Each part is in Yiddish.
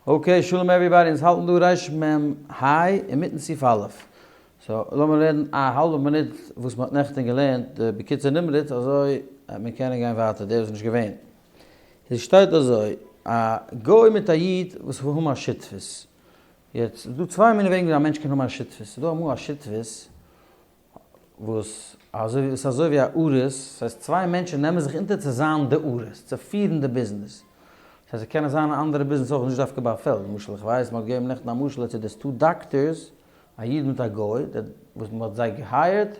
Okay, שלום everybody, אונז האלטן דא רש מ היי אינמיטן סעיף א'. So, לאמיר רעדן א האלבע מינוט וואס מ'האט נעכטען געלערנט בקיצור נמרץ אזוי וועט מען קענען גיין ווייטער דער וואס איז נישט געווען. עס שטייט אזוי, א גוי מיט א איד וואס האבן א שותפות. יעצט, ס'איז דא צוויי מיני וועגן ווי א מענטש קען האבן א שותפות. ס'איז דא אמאל א שותפות וואס אזוי איז אזוי ווי א אריס, דאס הייסט צוויי מענטשן נעמען זיך אונטער צו זיין די אריס, צו פירן די ביזנעס. דאס הייסט עס קען זיין א אנדערע ביזנעס אויך נישט דווקא ביי א פעלד, למשל איך ווייס מען האט געגעבן נעכטן א משל אז ס'איז דא דאקטערס, א איד מיט א גוי, וואס מען האט זיי גע hire ט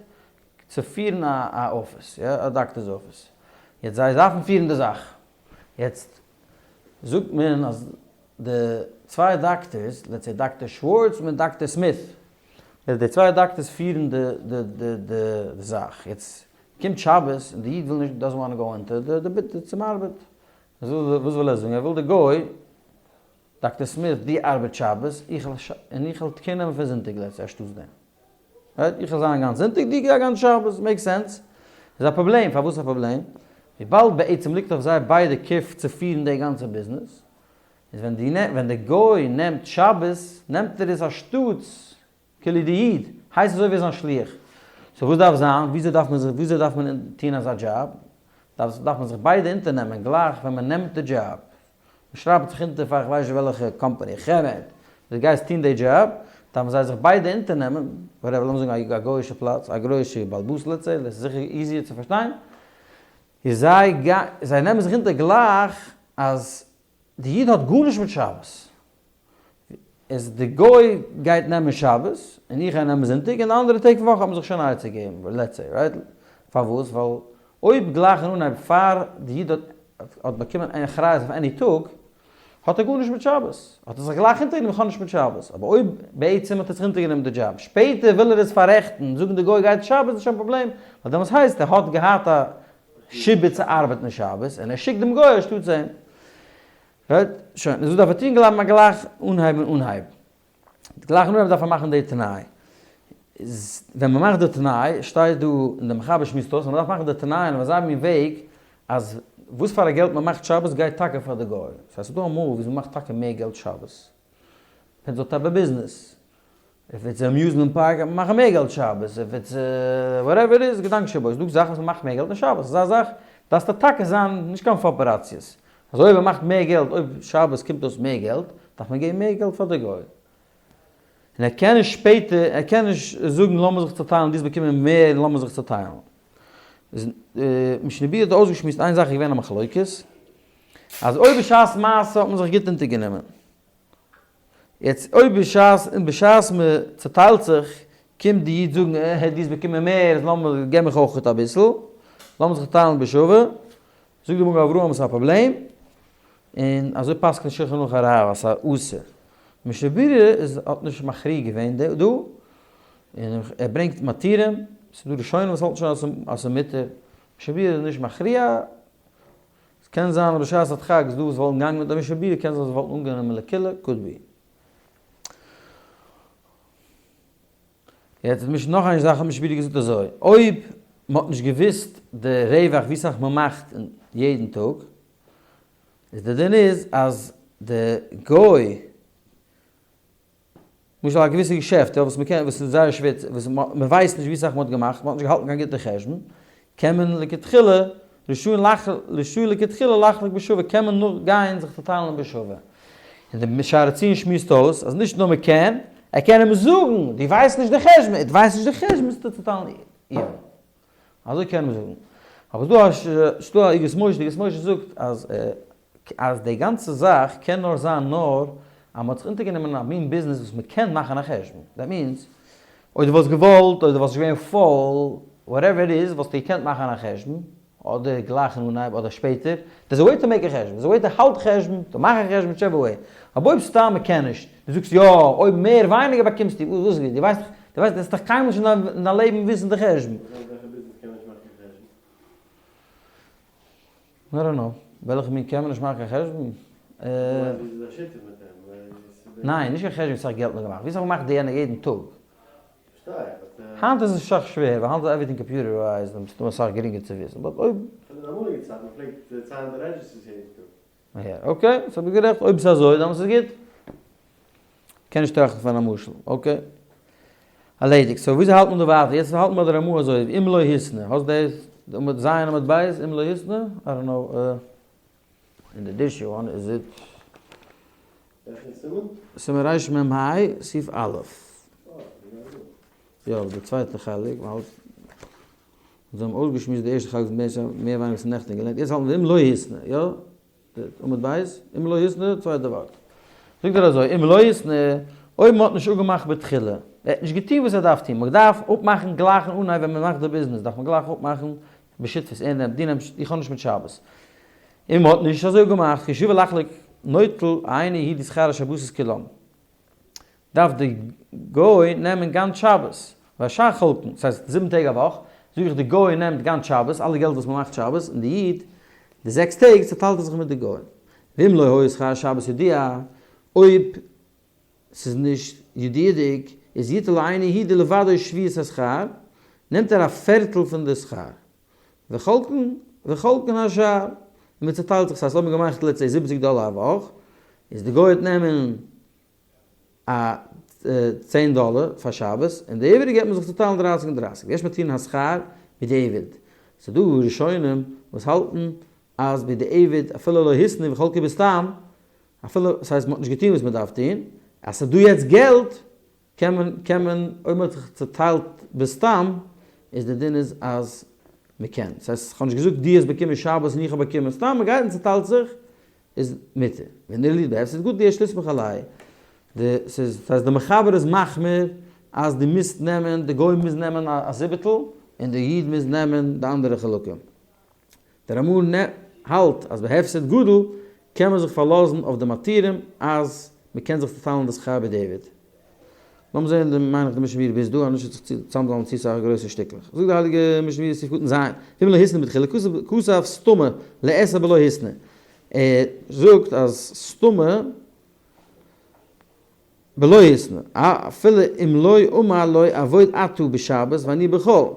צו פירן א אפיס, יא א דאקטערס אפיס, יעצט זיי דארפן פירן די זאך, יעצט זאגט מען אז די צוויי דאקטערס, let's say דאקטער שווארץ מיט דאקטער סמיט, די צוויי דאקטערס פירן די די די די זאך, יעצט קומט שבת און די איד וויל נישט doesn't wanna go אונטער די ביטע צום ארבעט, וואס וויל ער זאגן? ער וויל די גוי, דאקטער סמיט, דו ארבעט שבת, איך וועל און איך וועל care נעמען פון זונטאג let's say אנשטאטס דעם. Right? איך וועל זיין א גאנץ זונטאג, דו גיי א גאנץ שבת, make sense? איז א פראבלעם, פארוואס א פראבלעם? וויבאלד בעצם ליגט אויף זיי ביידע קעפ צו פירן די גאנצע ביזנעס, איז ווען די ווען די גוי נעמט שבת נעמט ער עס אנשטאטס כאילו די איד הייסט אזוי ווי זיין שליח. So וואס דארף זיין? וויאזוי דארף מען זיך וויאזוי דארף מען טון אזא דזשאב? דארף דארף מען זיך ביידע אונטערנעמען גלייך ווען מען נעמט די דזשאב. מען שרייבט זיך אונטער פאר איך ווייס נישט וועלכע קאמפאני, חמד, דו גייסט טון די דזשאב, דארפן זיי זיך ביידע אונטערנעמען, whatever, לאמיר זאגן א גוי'אישע פלאץ, א גרוי'אישע בעל הבית let's say, דאס איז זיכער easier צו פארשטיין, איז זיי זיי נעמען זיך אונטער גלייך אז די איד האט גארנישט מיט שבת, איז די גוי גייט נעמען שבת און איך גיי נעמען זונטאג און די אנדערע טעג פון וואך האט מען זיך שוין א עצה געגעבן let's say right, פארוואס? ווייל אויב גלייך אין אנהייב פאר די איד האט באקומען אחריות אויף any טאג האט ער גארנישט מיט שבת, האט ער זיך גלייך אונטערגענומען איך האב נישט מיט שבת, אבער אויב בעצם האט ער זיך אונטערגענומען די דזשאב, שפעטער וויל ער עס פאררעכטן, זאגן די גוי גייט שבת איז שוין פראבלעם, ווייל דעמאלטס הייסט ער האט געהאט א שעבוד צו ארבעטן שבת און ער שיקט דעם גוי אנשטאטס אים. Right? שוין, איז דא דארף ער טון גלייבן א גלייך אנהייבן אנהייב. גלייך אנהייב דארף ער מאכן די תנאי. איז ווען מען מאכט די תנאי, שטייט דא און די מחבר שמועסט אויס אז מען דארף מאכן די תנאי אין אזא מין וועג אז וואס פאר א געלט מען מאכט שבת גייט טאקע פאר די גוי. ס'הייסט ס'איז דא אמאל וואס מען מאכט טאקע מער געלט שבת. Depends אויף type of business. If it's amusement park וועט מען מאכן מער געלט שבת, if it's whatever it is, געדאנק שבו, ס'דא זאכן וואס מ'מאכט מער געלט אין שבת, אזא זאך דארפסטו טאקע זיין נישט קיין פאפעראציעס, אז אויב מ'מאכט מער געלט, אויב שבת קומט אויס מער געלט, דארף מען געבן מער געלט פאר די גוי. און ער קען נישט שפעטער, ער קען נישט זאגן לאמיר זיך צוטיילן, דו האסט באקומען מער לאמיר זיך צוטיילן. איז משנה ברורה האט אויסגעשמועסט איין זאך איז געווען א מחלוקת, אז אויב בשעת מעשה האט מען זיך גוט אונטערגענומען, יעצט אויב בשעת און בשעת מען צוטיילט זיך קומט די איד זאגן אה דו האסט באקומען מער איז לאמיר געב מיך אויכעט אביסל לאמיר זיך טיילן בשווה, זאגט די מגן אברהם ס'איז א פראבלעם, און אזוי פסק'נט שולחן ערוך הרב אז ס'איז אסור. משנה ברורה איז האט נישט מכריע געווען דא, און ער ברענגט מתירים, ס'איז דא ראשונים וואס האלטן שוין אז ס'איז מותר, משנה ברורה איז נישט מכריע, עס קען זיין אז בשעת הדחק איז דא וואס וואלטן געגאנגען מיט א משנה ברורה, קען זיין זיי וואלטן אנגענומען לקולא, could be. יעצט איז משנה נאך איין זאך האט משנה ברורה געזאגט אזוי, אויב מען האט נישט געוואוסט די רווח ווי סאך מען מאכט יעדן טאג, איז די דין איז אז די גוי למשל א געוויסע געשעפט יא וואס מ'קען וואס איז זייער שווער צו וואס מ'ווייסט נישט ווי סאך מ'האט געמאכט, מ'האט נישט געהאלטן קיין גוטע חשבון, קען מען לכתחילה רשאין לח רשאי לכתחילה לחלוק בשווה קען מען נאך גיין זיך צוטיילן בשווה. און די שערי ציון שמועסט אויס אז נישט נאר מ'קען, ער קען אים זאגן, דו ווייסט נישט די חשבון, דו ווייסט נישט די חשבון מוזטו צוטיילן איהם. אזוי קען מען זאגן. אבער ס'דא א ס'דא א אגרות משה, די אגרות משה זאגט אז אז די גאנצע זאך קען נאר זיין נאר אז מ'האט זיך אונטערגענומען א מין ביזנעס וואס מ'קען מאכן א חשבון. That means, אויב דו וואלסט געוואלט, אויב דו וואלסט נישט געווען פויל, whatever it is, וואלסטו געקענט מאכן א חשבון, אדער גלייך אין אנהייב אדער שפעטער, there's a way to make a חשבון, there's a way to האלט חשבון, to מאכן חשבון, whichever way. אבער אויב סתם מ'קען נישט, דו זאגסט יא, אויב מער ווייניגער באקומסטו, וואס איז, דו ווייסט דאך, דו ווייסט, דו וועסט דאך קיינמאל נישט אין דיין לעבן וויסן די חשבון. וועלכע ביזנעס קען מען נישט מאכן קיין חשבון? I don't know. וועלכע מין קען מען נישט מאכן קיין חשבון? ניין, נישט קיין חשבון ווי סאך געלט מ'האט געמאכט, ווי סאך מ'מאכט די יענע יעדן טאג. היינט איז עס אסאך שווער, ווייל היינט איז everything computerized און ס'איז אסאך גרינגער צו וויסן, but אויב. פון די אמאליגע צייט, מ'פלעגט ציילן די registers יעדן טאג. אהער, okay, so ביסט גערעכט, אויב ס'איז אזוי דאן איז עס גוט. קען נישט טראכטן פון א משל. Okay. ערלעדיגט. So וויאזוי האלט מען דא ווייטער? יעצט האלט מען ביי די רמ"א אזוי, אם לא התנה. האסט דאס? עמוד ז' עמוד ב', אם לא התנה? I don't know. אין די דישי one איז it. וועלכע סימן? סימן רמ ה, סעיף א'. יא, די צווייטע חלק, מ'האלט, אונז האבן אויסגעשמועסט די ערשטע חלק מער ווייניגער נעכטן געלערנט, יעצט האלטן מיר אם לא התנה, יא? עמוד ב', אם לא התנה, צווייטע ווארט. זאגט ער אזוי, אם לא התנה, אויב מ'האט נישט אפגעמאכט בתחילה, ער האט נישט געטון וואס ער דארף טון, מ'דארף אפמאכן גלייך אין אנהייב ווען מ'מאכט די ביזנעס, דארף מען גלייך אפמאכן בשותפות, ער נעמט, דו נעמסט, איך האב נישט מיט שבת. און מ'האט נישט אזוי אפגעמאכט, כשיבא לחלוק נוטל אינו יהודי שכר השבתות כולם. דארף די גוי נעמען גאנץ שבת, והשאר חולקין, ס'הייסט זיבן טעג א וואך, זאג איך די גוי נעמט גאנץ שבת, אלע געלט וואס מ'מאכט שבת, און די איד, די זעקס טעג צעטיילט ער זיך מיט די גוי. ואם לא היה שכר שבת ידוע, אויב ס'איז נישט ידוע'דיג, איז יטול אינו יהודי לבדו שביעית השכר, נעמט ער א פערטל פון די שכר. וחולקין, וחולקין השאר, און מ'צעטיילט זיך, ס'הייסט אויב מ'האט געמאכט let's say זיבעציג דאלער א וואך, איז די גוי וועט נעמען א צען דאלער פאר שבת, און די איבעריגע געבט מען זיך צוטיילן דרייסיג און דרייסיג, ויש מתירין השכר בדיעבד, ס'איז דא ראשונים וואס האלטן אז בדיעבד אפילו לא התנו וחלקו בסתם, אפילו ס'הייסט מ'האט נישט געטון וואס מ'דארף טון, אז ס'איז דא יעצט געלט קען מען קען מען אויב מ'האט זיך צוטיילט בסתם איז די דין איז אז מ'קען, ס'הייסט כ'האב נישט געזאגט דו האסט באקומען שבת און איך האב באקומען סתם, מ'גייט און צוטיילט זיך איז מותר. ונראה לי בהפסד גדול יש לסמוך עלי'. די ס'איז ס'הייסט די מחבר איז מחמיר אז דו מוזט נעמען די גוי מוז נעמען א זיבעטל און די איד מוז נעמען די אנדערע חלקים. די רמא האלט אז בהפסד גדול קען מען זיך פארלאזן אויף די מתירים אז מ'קען זיך צוטיילן די שכר בדיעבד. לאמיר זעהן די מיין איך די משנה ברורה ביז דא אנישט וועט זיך צוזאמזאלן צו סאך גרויסע שטיקלעך. זאגט די הייליגע משנה ברורה סעיף קטן ז', ואם לא התנה בתחילה כתב סתמא לעשר בלא התנה. ער זאגט אז סתמא בלא התנה, אפילו אם לא אמר לו עבוד אתה בשבת ואני בחול.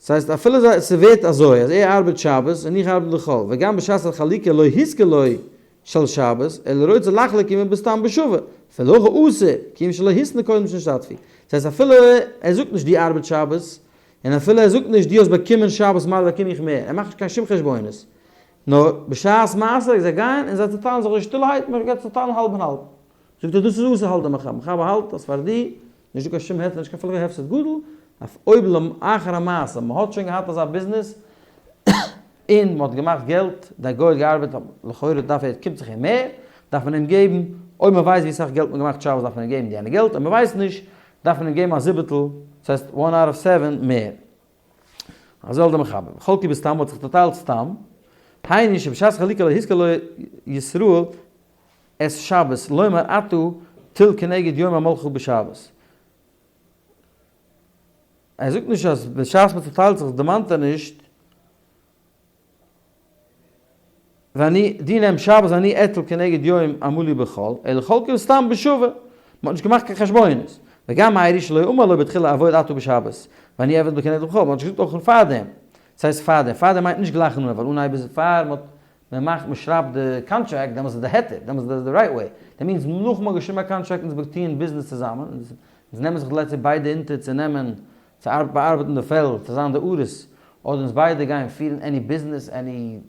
ס'הייסט אפילו ס'ווערט אזוי אז ער ארבעט שבת און איך ארבעט בחול, וגם בשעת החלוקה לא הזכיר לו של שבת, אלא רוצה לחלוק עמו בסתם בשווה, אפילו הכי אסור, כיוון שלא התנה קודם שנשתתפו. ס'הייסט אפילו ער זאגט נישט דו ארבעט שבת, און אפילו ער זאגט נישט דו האסט באקומען שבת מילא באקום איך מער, ער מאכט נישט קיין שום חשבונות, נאר בשעת מעשה זיי גייען און זיי צוטיילן זיך אזוי שטילערהייט, מען גייט צוטיילן האלב און האלב. זאגט ער דאס איז אסור האלט דער מחבר, מחבר האלט אז פאר די נישט דא קיין שום היתר נישט קיין אפילו הפסד גדול, אויף אויב לאחר המעשה מען האט שוין געהאט אזא ביזנעס און מען האט געמאכט געלט, דער גוי האט געארבעט לכאורה דארף ער קומט זיך אים מער, דארף מען אים געבן, אויב מען ווייסט ווי סאך געלט מען האט געמאכט שבת דארף מען אים געבן די יענע געלט, אויב מען ווייסט נישט דארף מען אים געבן א זיבעטל, דאס הייסט one out of seven מער. אזוי האלט דער מחבר, וחלקו בסתם האט זיך צוטיילט סתם, היינו שבשעת חלוקה לא הזכיר לו ישראל את שבת לומר אתה טול כנגד יום עמלך בשבת. ער זאגט נישט אז בשעת מען צוטיילט זיך דערמאנט ער נישט ואני דו נעם שבת ואני אטול כנגד יום עמלי בחול, אלא חלקו סתם בשווה, מען האט נישט געמאכט קיין חשבונות, וגם מיירי שלא אמר לו בתחילה עבוד אתה בשבת ואני אעבוד בכנגד בחול, מען האט נישט געזאגט אויך פארדעם, ס'הייסט פארדעם, פארדעם מיינט נישט גלייך אנהייב, ווייל אנהייב איז פאר מען האט מען מאכט מען שרייבט די קאנטראקט דעמאלטס איז די היתר, דעמאלטס איז די right way, that means נאך מען האט געשריבן א קאנטראקט אונז טוען ביזנעס צוזאמען, אונז נעמען זיך let's say ביידע אונטער צו נעמען צו באארבעטן די פעלד, צו זיין די אריס, אדער אונז ביידע גייען פירן any ביזנעס any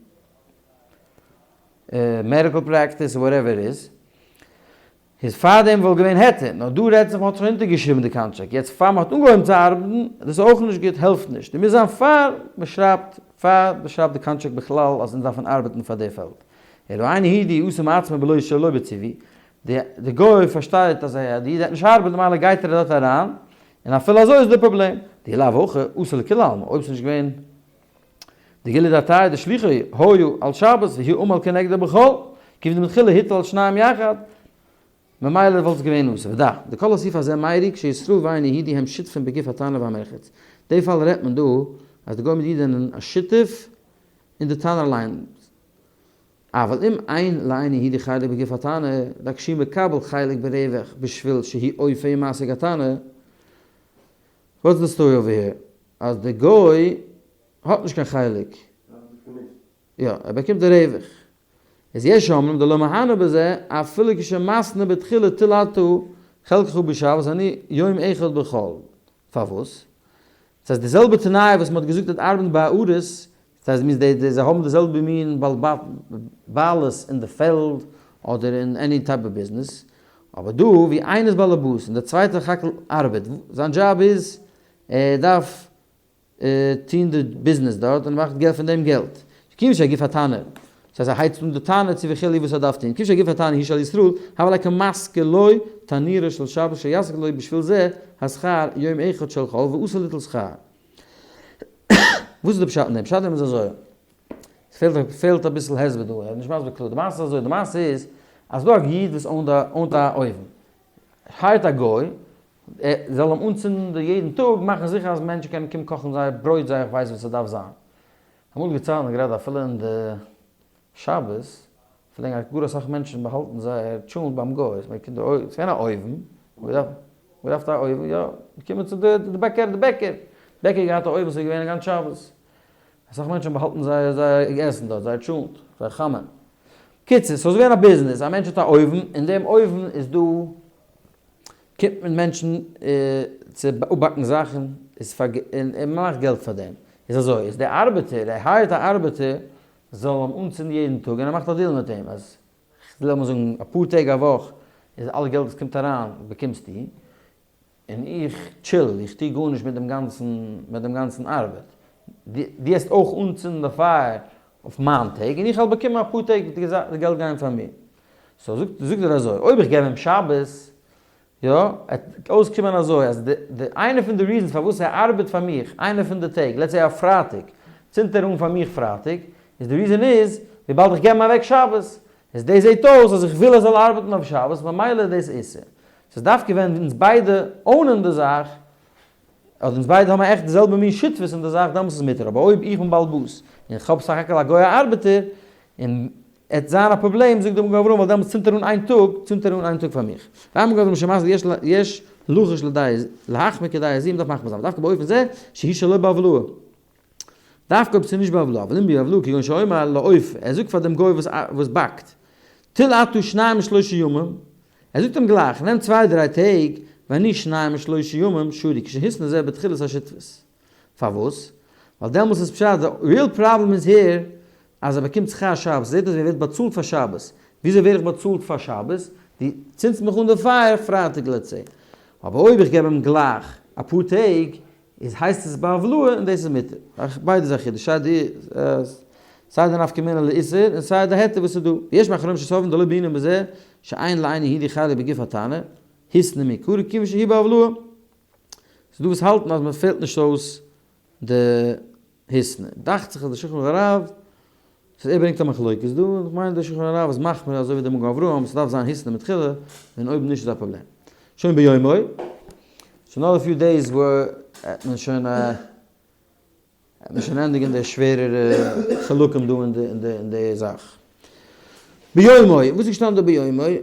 medical practice whatever it איז. איז פארדעם וואלט געווען היתר, נאר דא רעדט זיך מען האט שוין אונטערגעשריבן די קאנטראקט, יעצט פאר מען האט אנגעהויבן צו ארבעטן, דאס איז אויך נישט גוט, העלפט נישט, די מוז זיין פאר מען שרייבט, פאר מען שרייבט די קאנטראקט בכלל אז אונז דארפן ארבעטן פאר די פעלד. אלא אינו יהודי עושה מעצמו בלא שלא בציווי, די די גוי פארשטייט אז די איד וועט נישט ארבעטן ממילא גייט ער דארט אריין, און אפילו אזוי איז די פראבלעם, דאי לאו הכי אסור לכולי עלמא, אויב ס'איז נישט געווען דגילוי דעתיה דשלוחו היו על שבת והוא עמל כנגדו בחול, כיוון דמתחילה הטיל על שניהם יחד, ממילא וואלט עס געווען אסור. ודע, דכל הסעיף הזה מיירי כשישראל ואינו יהודי הם שותפים בגוף התנור והמרחץ. די פאל רעדט מען דא אז די גוי מיט די איד זענען א שותף אין די תנור אליין. אבל אם אין לאינו יהודי חלק בגוף התנור, רק שהוא מקבל חלק ברווח בשביל שהוא אופה ומסיק התנור, what's the story over here? אז די גוי האט נישט קיין חלק. יא, ער באקומט די רווח. איז יש אומרים דלא מהנה בזה, אפילו כשמתנה בתחילה טול אתה חלקך בשבת אני יום אחד בחול. פארוואס? דאס הייסט די זעלבע תנאי וואס מען האט געזאגט אז ארבעטן ביי ארעס, דאס הייסט מיר זיי זיי האבן די זעלבע מין בעלות אין די פעלד אדער אין any type of business, אבער דא ווי איינער איז באלעבאס און דער צווייטער חקל ארבעט, זיין דזשאב איז ער דארף טוהן די ביזנעס דארט און ער מאכט געלט פון דעם געלט. כיוון שהגוף התנור, דאס הייסט ער הייצט אן די תנור צו וכו' וואס ער דארף טוהן, כיוון שהגוף התנור הוא של ישראל, הוה ליה כמשכיר לו תנורו של שבת שישכיר לו בשביל זה השכר יום אחד של חול ואסור ליטול שכר. וואס איז די פשט אין דעם? פשט אין דעם איז אזוי, עס פעלט פעלט אביסל הסבר דא, ער איז נישט מסביר קלאר, די מעשה איז אזוי, די מעשה איז אז ס'דא א איד וואס own ט own ט א אויוון, hire ט א גוי, ער זאל אים אנצינדן די יעדן טאג, מאכן זיכער אז מענטשן קענען קומען קאכן זייער ברויט זייער איך ווייס וואס עס דארף זיין. אמאל געציילט גראדע אפילו אין די שבת פלעגן גאר אסאך מענטשן באהאלטן זייער טשולנט ביים גוי, עס איז געווען א אויוון, מען האט געדארפט א אויוון, יא, געקומען צו די בעקער, די בעקער, בעקער האט געהאט א אויוון, עס איז געווען א גאנץ שבת, אסאך מענטשן האבן באהאלטן זייער זייער עסן דארט, זייער טשולנט, זייער חמין. קיצור, ס'איז געווען א ביזנעס, א מענטש האט א אויוון, אין דעם אויוון איז דא קומט מיט מענטשן צו אפבאקן זאכן, איז פאר און מען מאכט געלט פאר דעם, איז אזוי, איז דער ארבעטער, ער hire ט א ארבעטער זאל אים אנצינדן יעדן טאג, און ער מאכט א deal מיט אים אז, לאמיר זאגן אפאר טעג א וואך, איז אלע געלט וואס קומט אריין באקומסטו, און איך chill, איך טו גארנישט מיט דעם גאנצן, מיט דעם גאנצן ארבעט. דו וועסט אויך אנצינדן די פייער אויף מיין טעג, און איך וועל באקומען אפאר טעג די געלט גיין פאר מיר. so זאגט זאגט ער אזוי, אויב איך געב אים שבת, יא, עט אויסקומען אזוי אז די די איינע פון די reasons פארוואס ער ארבעט פאר מיך איינע פון די טעג, let's say אויף פרייטאג, צינדט ער אן פאר מיך פרייטאג, איז די reason איז, וויבאלד איך געב אים אוועק שבת. איז דאס זעט אויס אז איך וויל ער זאל ארבעטן אויף שבת, ממילא איז דאס איסור. ס'איז דווקא ווען אונז ביידע own ען די זאך, אדער אונז ביידע האבן עכט די זעלבע מין שותפות אין די זאך, דעמאלטס איז מותר. אבער אויב איך בין בעל הבית, און כ'האב סך הכל א גוי א ארבעטער, און עט זיין א פראבלעם, זאגט דער מגן אברהם, ווייל דעמאלטס צינדט ער אן איין טאג, צינדט ער אן איין טאג פאר מיך. והמגן אברהם שמזל יש יש לחוש לדעה להחמיר כדעה זו, מ'דארף מחמיר זיין, ודווקא באופן זה שהיא שלא בהבלעה. דווקא אויב ס'איז נישט בהבלעה, אבל אם בהבלעה כגון שאומר לאופה, ער זאגט פאר דעם גוי וואס באקט, טול אתה שניים משלושה ימים, ער זאגט אים גלייך, נעם צוויי דריי טעג, ואני שניים משלושה ימים שרי, כשהתנה זה בתחילת השותפות. פארוואס? ווייל דעמאלס איז פשט, די real problem איז here, אז ער באקומט שכר שבת, זעט אויס ווי ער ווערט באצאלט פאר שבת, וויאזוי ווער איך באצאלט פאר שבת? דו צינדסט מיך אן די פייער פרייטאג let's say, אבער אויב איך געב אים גלייך אפאר טעג, איז הייסט עס בהבלעה און דאס איז מותר. ביידע איז א חידוש, סיי די סיי די נפקא מינה לאיסור און סיי די היתר וואס איז דא. ויש מאחרונים שסוברים דלא בעינן בזה שאין לאינו הידי חלק בגוף התנור, התנה מעיקרא כיוון שהיא בהבלעה. ס'איז דא וואס האלטן אז מען פעלט נישט אויס די התנה. דאכט זיך אז די שולחן הרב ס'איז ער ברענגט א מחלוקת דא, און איך מיין דער שולחן הרב איז מחמיר אזוי ווי דער מגן אברהם, ס'דארף זיין התנה מתחילה, און אויב נישט איז א פראבלעם. שוין ביומו, שוין נאך א few days וועט מען שוין וועט מען שוין ענדיגן די שווערערע חלקים דא אין די אין די אין די זאך. ביומו, וואס איז געשטאנען דא ביומו? אה,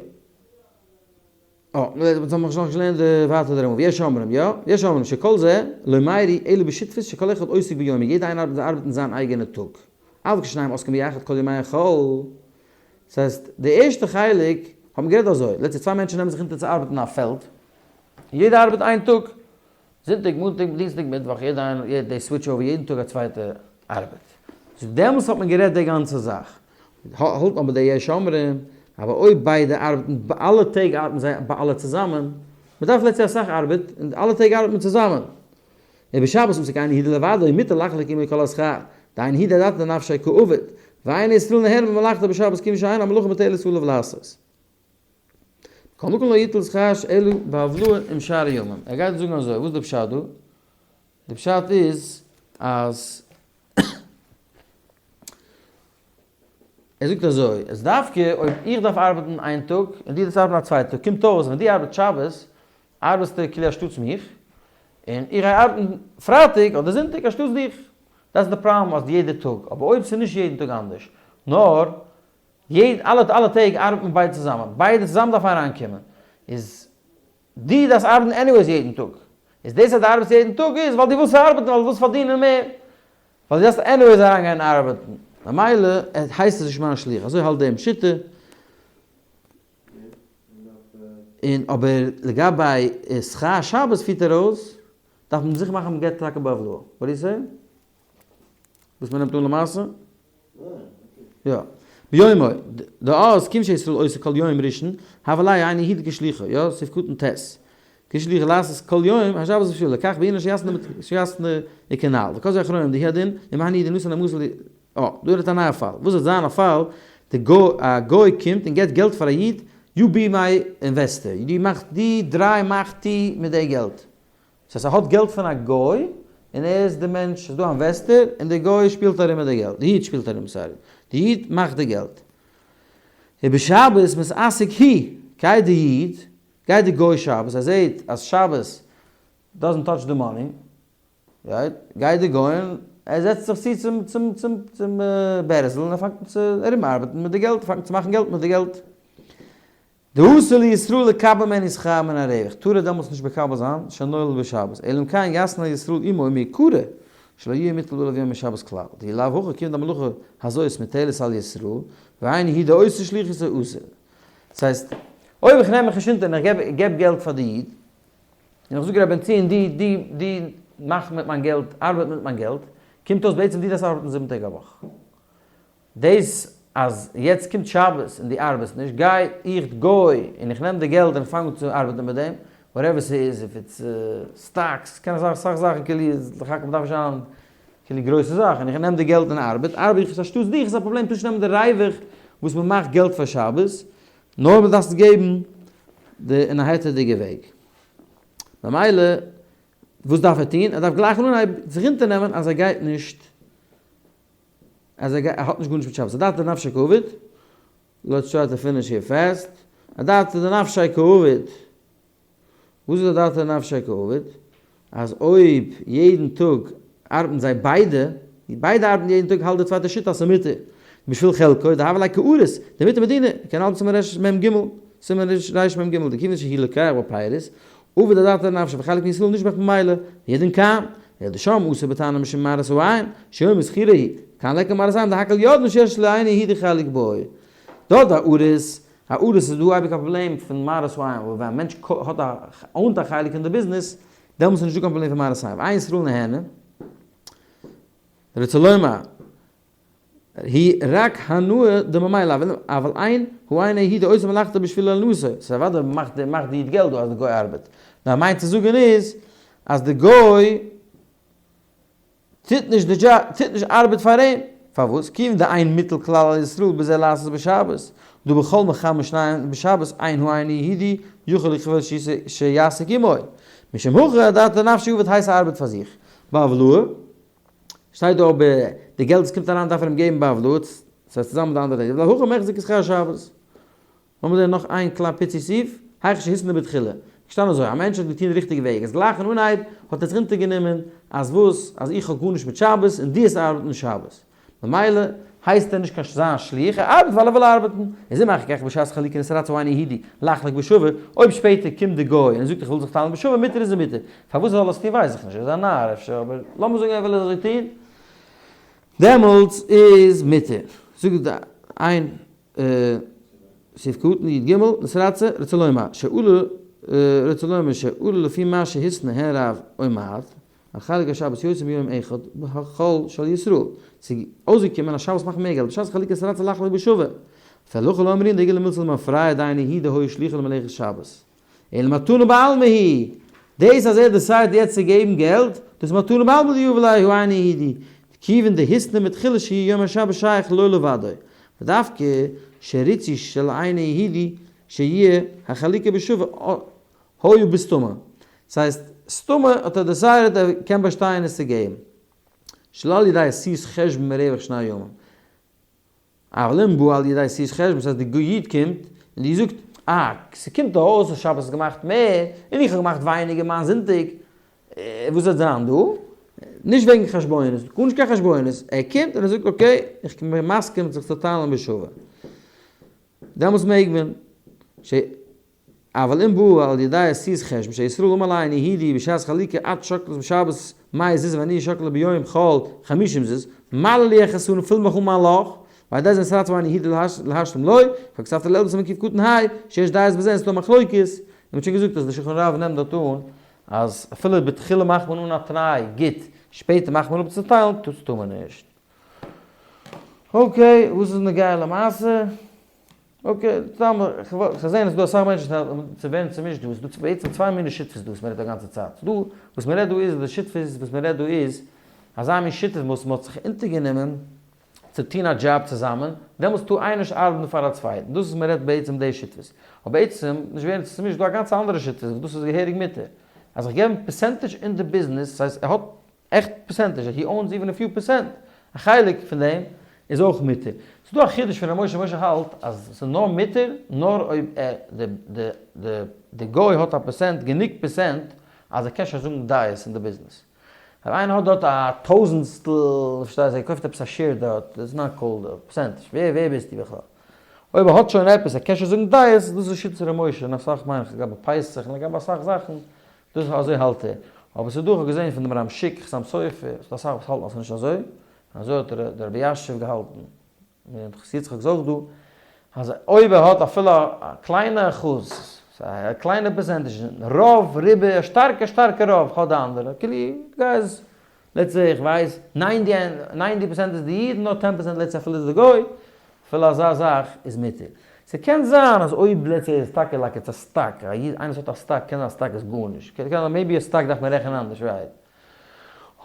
אונז האבן נאך נישט געלערנט די ווייטער דער רמ א, ויש אומרים, יא, יש אומרים שכל זה לא מיירי אלא בשותפות שכל אחד עוסק ביומו, יעדער איינער ארבעט אין זיין אייגענע טאג, אבל כששניהם עוסקים ביחד כל ימי החול, דאס הייסט, די ערשטע חלק האט מען גערעדט אזוי, let's say צוויי מענטשן נעמען זיך אונטער צו ארבעטן אין א פעלד, און יעדער ארבעט איין טאג, זונטאג, מאנטאג, דינסטאג, מיטוואך, יעדער איינער, they switch over יעדן טאג א צווייטע ארבעט. so דעמאלס האט מען גערעדט די גאנצע זאך. האלט אבער די יש אומרים, אבער אויב ביידע ארבעטן, אלע טעג ארבעטן זיי ביי אלע צוזאמען, מען דארף let's say אסאך ארבעט, און אלע טעג ארבעט מען צוזאמען. ובשבת עוסק אינו יהודי לבדו, מותר לחלוק עמו כל השכר, דאין הוא אדעתא דנפשיה קעביד, ואין ישראל נהנה ממלאכתו בשבת כיוון שאין המלאכה מוטלת עליו לעשות. כל מקום לא יטול שכר אלא בהבלעה עם שאר הימים. ער גייט זאגן אזוי, וואס איז די פשט דא? די פשט איז אז ער זאגט אזוי, אז דווקא אויב איך דארף ארבעטן איין טאג און דו דארפסט ארבעטן א צווייטע טאג, קומט אויס ווען דו ארבעטסט שבת, ארבעטסטו כאילו אנשטאטס מיך, און איך גיי ארבעטן פרייטאג אדער זונטאג אנשטאטס דיך. דאס איז די פראבלעם אז יעדע טאג, אבער אויב ס'איז נישט יעדן טאג אנדערש, נאר יעדע, אלע אלע טעג ארבעט מען ביידע צוזאמען, ביידע צוזאמען דארפן אריינקומען, איז דו דארפסט ארבעטן anyways יעדן טאג, איז דאס אז דו ארבעטסט יעדן טאג איז ווייל דו ווילסט ארבעטן ווייל דו ווילסט פארדינען מער, ווייל דו דארפסט anyways אריינגיין ארבעטן. ממילא הייסט עס נישט מיין שליח, אזוי האלט דעם שיטה. און אבער לגבי שכר שבת פירט ער אויס, דארף מען זיכער מאכן מ'געט טאקע בהבלעה. What do you say? וואס מ'נעמט אן למעשה? יא. ביומו, דאז כיוון שישראל עושה כל יום ראשון, הוה ליה היינו הוא דכשליחו, יא, סעיף קטן ט'. כשליחו לעשות כל יום השבת בשבילו, כך בענין שיעשנה וכנ"ל. וכזו אחרונים דהוא הדין, אם היינו הוא דנתן אמתא ל. אה, דא רעדט א נייע פאל. וואס וועט זיין א פאל, די גוי, א גוי קומט און געבט געלט פאר א איד, you be my investor, דו מאך, דו דריי מאך טו מיט די געלט. ס'הייסט ער האט געלט פון א גוי, און ער איז די מענטש, ס'איז דא א investor, און די גוי שפילט ארום מיט די געלט, די איד שפילט ארום, sorry, די איד מאכט די געלט. ובשבת מתעסק הוא, גייט די איד, גייט די גוי שבת, ער זעהט אז שבת doesn't touch the money, right, גייט די גוי און ער זעצט זיך צו צום צום צום צום בערזל און ער פאנגט אן צו ארום ארבעטן מיט די געלט, ער פאנגט אן צו מאכן געלט מיט די געלט. דאסור לישראל לקבל ממנו שכר מן הרווח, טאר ער דעמאלטס נישט מקבל זיין שנולד בשבת, אלא אם כן יתנה ישראל עמו מעיקרא שלא יהיה מוטל עליו יום השבת כלל, דאי לאו הכי כיוון דהמלאכה הזאת מוטלת על ישראל, והיינו הוא דעושה שליחות אסור. דאס הייסט, אויב איך נעם מיך נישט אונטער און איך געב געלט פאר די איד, און איך זאג ר' בן ציון דו דו דו מאך מיט מיין געלט, ארבעט מיט מיין געלט, קומט אויס בעצם דו דארפסט ארבעטן זיבן טעג א וואך. דאס אז יעצט קומט שבת און דו ארבעסט נישט, גיי איך גוי און איך נעם די געלט און איך פאנג אן צו ארבעטן מיט דעם, whatever ס'איז, if it's stocks, קען זיין אסאך זאכן כאילו איז לכאו' מ'דארף נישט זיין כאילו גרויסע זאכן, איך נעם די געלט און ארבעט, ארבעט איך עס אנשטאטס דיך, איז א פראבלעם, טארסט נישט נעמען די ריווח וואס מ'מאכט געלט פאר שבת, נאר מ'דארף עס געבן די אין א היתר'דיגע וועג. ממילא וואס דארף ער טון? ער דארף גלייך אנהייב זיך אונטערנעמען אז ער גייט נישט אז ער האט נישט גארנישט מיט שבת, אדעתא דנפשיה קעביד, let's try to finish here fast, אדעתא דנפשיה קעביד, וואס איז אדעתא דנפשיה קעביד? אז אויב יעדן טאג ארבעטן זיי ביידע, ביידע ארבעטן יעדן טאג האלט די צווייטע שיטה אז ס'איז מותר, בשביל חלקו דהוה ליה כאריס, דמותר מדינא, כנ"ל בסימן רמ ג, סימן רמ ג, דכיוון שהוא לוקח בפירות, עביד אדעתא דנפשיה וחלק מישראל נשבח ממילא, ידין כאן, אלא דשם אסור בטענה משום מראית העין, שיום זכירה היא, כאן ליכא מראית עין דהכל יודעין שיש לאינו יהודי חלק בו. דארט א אריס, א אריס איז דא אייביג א פראבלעם פון מראית העין, אבער ווען א מענטש האט א own ט א חלק אין די ביזנעס, דעמאלטס איז נישטא קיין פראבלעם פון מראית העין, ואין ישראל נהנה. רוצה לומר, היא רק הנאה דממילא אבל אין הוא אינו הוא דעושה מלאכתו בשביל הנאתו, ס'איז אוודאי מאכט די מאכט די איד געלט דא אז די גוי ארבעט, נאר מיינט צו זאגן איז אז די גוי טוט נישט די דזשאב טוט נישט ארבעט פאר אים, פארוואס? כיוון דאין מוטל כלל על ישראל בזה לעשות בשבת, דהא בכל מחמר שניים בשבת אין הוא אינו יהודי יכול לכפות שיעסק עמו, משום הכי אדעתא דנפשיה עביד הייסט ארבעט פאר זיך, בהבלעה. שטייט דא אבער די געלט וואס קומט אריין דארף ער אים געבן בהבלעה, ס'הייסט צוזאמען מיט די אנדערע טעג, להכא מחזיק שכר שבת. לאמיר זען נאך איין קליין פיצי סעיף, היכי שהתנה בתחילה. געשטאנען אזוי, א מענטש האט געטון די ריכטיגע וועג, אז גלייך אין אנהייב האט ער זיך אונטערגענומען אז וואס, אז איך האב גארנישט מיט שבת און דו וועסט ארבעטן שבת. ממילא הייסט ער נישט קיין זיין שליח, ער ארבעט ווייל ער וויל ארבעטן. איז אם אחר כך בשעת חלוקה נתרצה האינו יהודי לחלוק בשווה, אויב שפעטער קומט די גוי און ער זאגט איך וויל זיך טיילן בשווה, מותר איז ער מותר. פארוואס ער זאל עס טון ווייס איך נישט, ער איז א נאר אפשר, אבער לאמיר זאגן ער וויל עס אזוי טון, דעמאלטס איז מותר. זאגט די איין סעיף קטן י ג, נתרצה, רוצה לומר, שעלה, רוצה לומר שעלה לפי מה שהתנה הן רב או מעט, על חלק השבת יותר מיום אחד בחול של ישראל, ס'איז אויסגעקומען אז שבת מאכט מער געלט, בשעת חלוקת רצה לחלוק בשווה, והלכה לא אמרינן דאיכא למילתא למפרע דאינו הוא דהוי שליחא למלאכת שבת, אלא מתנה בעלמא היא, דאס אז ער decide ט יעצט צו געבן געלט, דאס איז מתנה בעלמא דיהיב ליה האינו יהודי, כיוון דהתנה מתחילה שיהיה יום השבת שייך לו לבדו, ודווקא שריצוי של אינו יהודי שיהיה החלוקה בשווה היו בסתמא. ס'הייסט, סתמא האט ער decided ער קען באשטיין עס צו געבן. שלא על ידי עשיית חשבון מרווח שני ימים. אבל אם בא על ידי עשיית חשבון, ס'הייסט די איד קומט און די זאגט, אה, ס'קומט אויס אז שבת האסט געמאכט מער, און איך האב געמאכט ווייניגער מיין זונטאג, וואס וועט זיין דא? נישט וועגן חשבונות, גארנישט קיין חשבונות, ער קומט און ער זאגט okay, איך בין מסכים זיך צו טיילן בשווה. דעמאלטס מעג מען. אבל אם בא על ידי עשית חשבון שישראל אמר לי אני הידי בשעת חלוקה את שקלת בשבת מאה זוז ואני שקלה ביום חול חמישים זוז, מלא לי החסרון פיל מיך אן מיין לאך, ועל ידי זה נשרץ ואני הידי להשלים לו, וכתבת לעיל בסימן קוף קטן ה', שיש דעות בזה און ס'איז דא מחלוקת, און מ'האט שוין געזאגט אז די שולחן ערוך נעמט דארט אן אז אפילו בתחילה מאכט מען אן א תנאי גוט, שפעטער מאכט מען אפ צו טיילן, דאס טאר מען נישט. okay, וואס איז נוגע למעשה? okay, סתם, כ'האב געזען אז ס'דא אסאך מענטשן וואס ווערן צומישט דא, ס'דא בעצם צוויי מיני שותפות דא וואס מ'רעדט א גאנצע צייט, ס'דא וואס מ'רעדט דא איז, די שותפות וואס מ'רעדט דא איז, אזא מין שותפות וואס מ'האט זיך אונטערגענומען צו טון א דזשאב צוזאמען, דעמאלטס טאר איינער נישט ארבעטן פאר א צווייטן, דאס איז מ'רעדט בעצם די שותפות. אבער בעצם, נישט ווערן צומישט, דא א גאנצע אנדערע שותפות וואס דאס איז געהעריג מותר, אז איך געב אים percentage אין די ביזנעס, ס'הייסט ער האט עכט percentage, he owns even a few percent, א חלק פון דעם איז אויך מותר. ס'איז דא א חידוש פון ר' משה, משה האלט אז ס'איז נאר מותר נאר אויב ער, די די די די גוי האט א פערסענט, גענוג פערסענט, אז ער קען שוין זאגן דעות אין די ביזנעס. אויב איינער האט דארט א טויזענטסטל, פארשטייסט, ער קויפט עפעס א share דארט, it's not called a percentage, ווער ווער ביסטו בכלל? אויב ער האט שוין עפעס, ער קען שוין זאגן דעות, דאס איז שיטת ר' משה, און אסאך מיין איך לגבי פסח און לגבי אסאך זאכן, דאס אזוי האלט ער. אבער ס'איז דא, איך האב געזען פון דעם רמ שיק, חתם סופר, ס'איז דא אסאך וואס האלטן אז ס'איז נישט אזוי, און אזוי האט דער רבי יאשב געהאלטן, און חסיד יצחק איז אויך דא, אז אויב ער האט אפילו א קליינע אחוז, א קליינע percentage, רוב ריבע, א שטארקע שטארקע רוב האט די אנדערע, כאילו guys, let's say איך ווייס, 90 percent איז די איד, נאר 10 percent let's say אפילו איז די גוי, אפילו אזא זאך איז מותר. ס'קען זיין אז אויב let's say איז טאקע like it's a stock, א איד איינער וואס האט א סטאק קען זיין א סטאק איז גארנישט, קען זיין maybe א סטאק דארף מען רעכענען אנדערש right.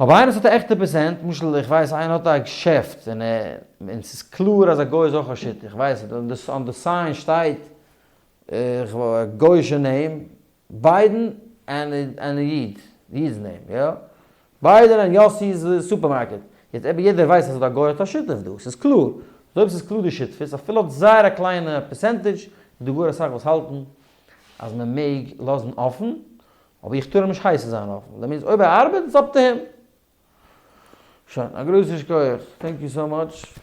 אבער איינער וואס האט א עכטע פערסענט, למשל איך ווייס איינער האט א געשעפט און ער און ס'איז קלאר אז א גוי איז אויך א שותף, איך ווייס אן די sign שטייט גוי'אישע name, ביידן and א איד, איד'ס name, יא? ביידן and יאסי'ס סופערמארקעט. יעצט אבער יעדער ווייסט אז א גוי האט א שותף דא, ס'איז קלאר. אז אויב ס'איז קלאר די שותפות, אפילו האט זייער א קליינע percentage, איז דא גאר אסאך וואס האלטן אז מען מעג לאזן אפן, אבער איך טאר אים נישט הייסן זיין אפן. that means אויב ער ארבעט, it's up to him. שוין, א גרויסן שכוח. thank you so much.